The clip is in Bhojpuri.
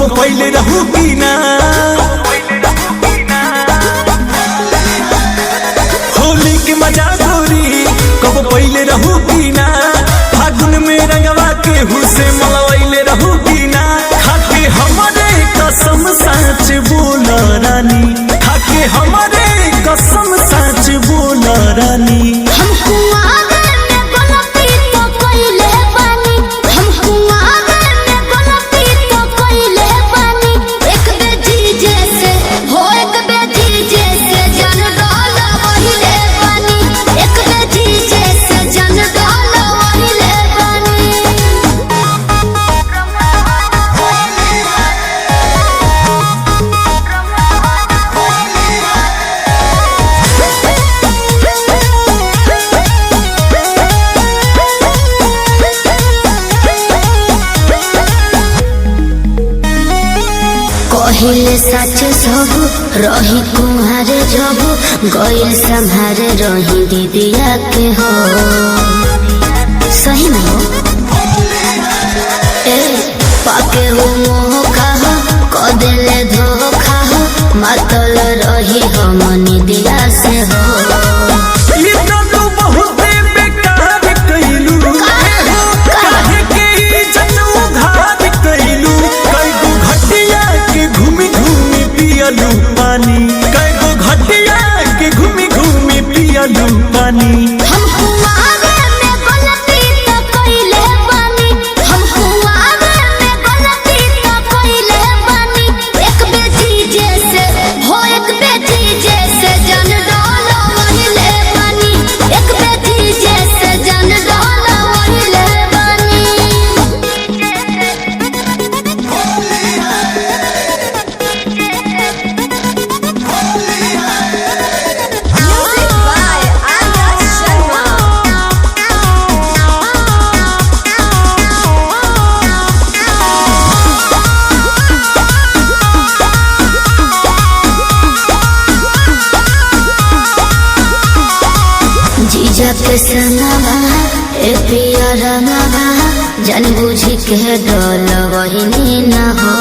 कब पहले रहू की ना। होली के मजा गोरी कब पहले रहू की ना। फागुन में रंगवा के हुसे मलवैले रहू की ना। खाके हमरे कसम साच बोल रानी, खाके हमरे कसम साच बोल रानी। हम कुआरे में गलती तो कइले बानी, हम कुआरे में गलती तो कइले बानी। एक बेजी जैसे हो, एक बेजी जैसे जान डाला वहिले बानी। एक बेजी जैसे जान डाला वहिले बानी। कहिले सच सब रही कुम्हारे जब गइल संहारे रही दीदिया के हो। सही ना हो ए पाके हो मोह खा कदेले धोखा हो, मातल रही हो मनी दिया से हो। ई तो तू बहुते बेकार कइलू, काहे के इज्जत उघार कइलू। कईगो घटिया के घूमी घूमी पियलू पानी, कईगो घटिया के घूमी घूमी पियलू पानी। हम कुआरे में गलती तो कइले बानी, हम कुआरे में गलती तो कइले बानी। एक बेटी जैसे हो, एक बेटी जैसे जान डालो वहिले बानी। एक बेटी जैसे जान डालो वहिले बानी। Music by Anna Sharma. जीजा के सनवा ए पिया रंगवा जान बुझी के डोल वही न हो।